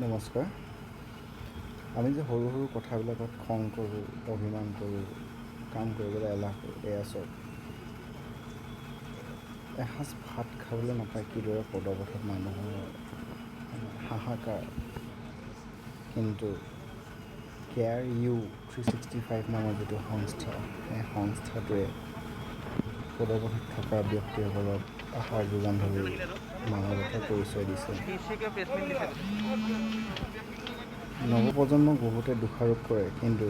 নমস্কাৰ। আমি যে সৰু সৰু কথাবিলাকত খং কৰোঁ, অভিমান কৰোঁ, কাম কৰিবলৈ এলাহ কৰোঁ, এয়া চাওক, এসাঁজ ভাত খাবলৈ নাপায় কিদৰে পদপথত মানুহৰ হাহাকাৰ। কিন্তু কেয়াৰ ইউ 365 নামৰ যিটো সংস্থা, সেই সংস্থাটোৱে পদপথত থকা ব্যক্তিসকলক আহাৰ যোগান ধৰি মানৱতাৰ পৰিচয় দিছে। নৱপ্ৰজন্মক বহুতে দোষাৰোপ কৰে, কিন্তু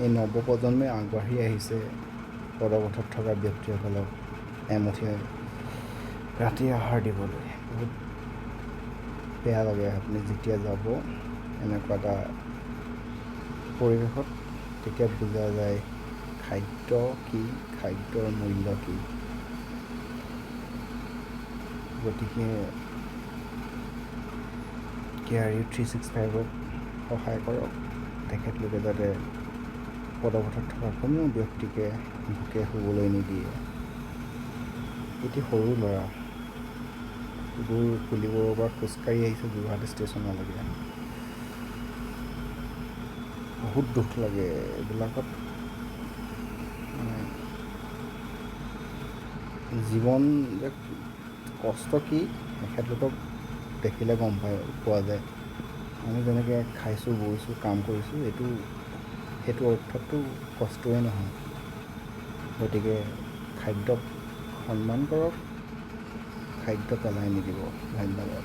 এই নৱপ্ৰজন্মই আগবাঢ়ি আহিছে পদপথত থকা ব্যক্তিসকলক এমুঠি ৰাতিৰ আহাৰ দিবলৈ। বহুত বেয়া লাগে, আপুনি যেতিয়া যাব এনেকুৱা এটা পৰিৱেশত, তেতিয়া বুজা যায় খাদ্য কি, খাদ্যৰ মূল্য কি। গতিকে কেয়াৰ ইউ 365ক সহায় কৰক, তেখেতলোকে যাতে পদপথত থকা কোনো ব্যক্তিকে ভোকে শুবলৈ নিদিয়ে। এটি সৰু ল'ৰা দূৰ পুলিবৰৰ পৰা খোজকাঢ়ি আহিছে যোৰহাট ষ্টেচনলৈকে। বহুত দুখ লাগে এইবিলাকত, মানে জীৱন যে কষ্ট কি তেখেতলোকক দেখিলে গম পোৱা যায়। আমি যেনেকৈ খাইছোঁ, বৈছোঁ, কাম কৰিছোঁ, এইটো সেইটো অৰ্থততো কষ্টই নহয়। গতিকে খাদ্যক সন্মান কৰক, খাদ্য পেলাই নিদিব। ধন্যবাদ।